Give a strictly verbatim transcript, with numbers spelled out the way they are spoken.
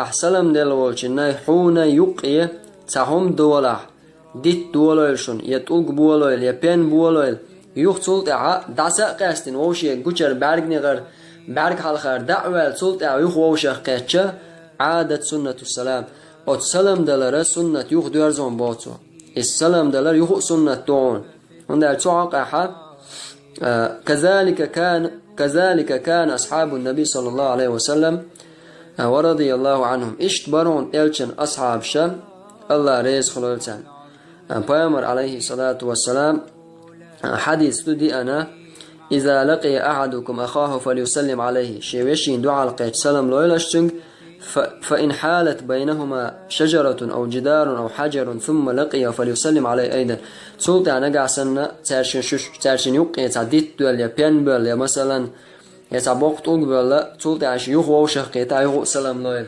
ахь салам делла волчунна хьуна юккъе цхьа хӀума долахь, дитт долойла шуна, я тӀулг болойла, я пен болойла, юха цул тӀаьхьа дӀаса а къаьстина, вовшех гучара бӀаьргнегӀар, бӀаьрг хьалхара дӀа а ваьлла, цул тӀаьхьа юха вовшех кхаьчча, Ӏадат суннату салам. Оцу салам далара суннат юха доьрзун боцу. Иза салам далар юха а суннат ду хьуна. ХӀунда аьлча цу хьокъехь, а, كذلك كان، كذلك كان أصحاب النبي صلى الله عليه وسلم، а, ورضي الله عنهم. Иштта бара хьуна элчан асхьабаша, Алла реза хуьлийла царна. А, пайхамар, алейхи салату вассалам, а, хьадис ду диана: إذا لقي أحدكم أخاه فليسلم عليه. Шен вешина дуьхьал кхаьчча салам лойла аша цуьнга, ف-، فإن حالت بينهما شجرة أو جدار أو حجر ثم لقيه فليسلم عليه أيضا. Цул тӀаьхьа нагахь санна, цаьршинна шу-, цаьршинна юккъе цхьа дитт доьлла, я пен боьлла, я, масалан, я цхьа боккха тӀулг боьлла, цул тӀаьхьа аша юха вовшех кхета, юха а салам лойла.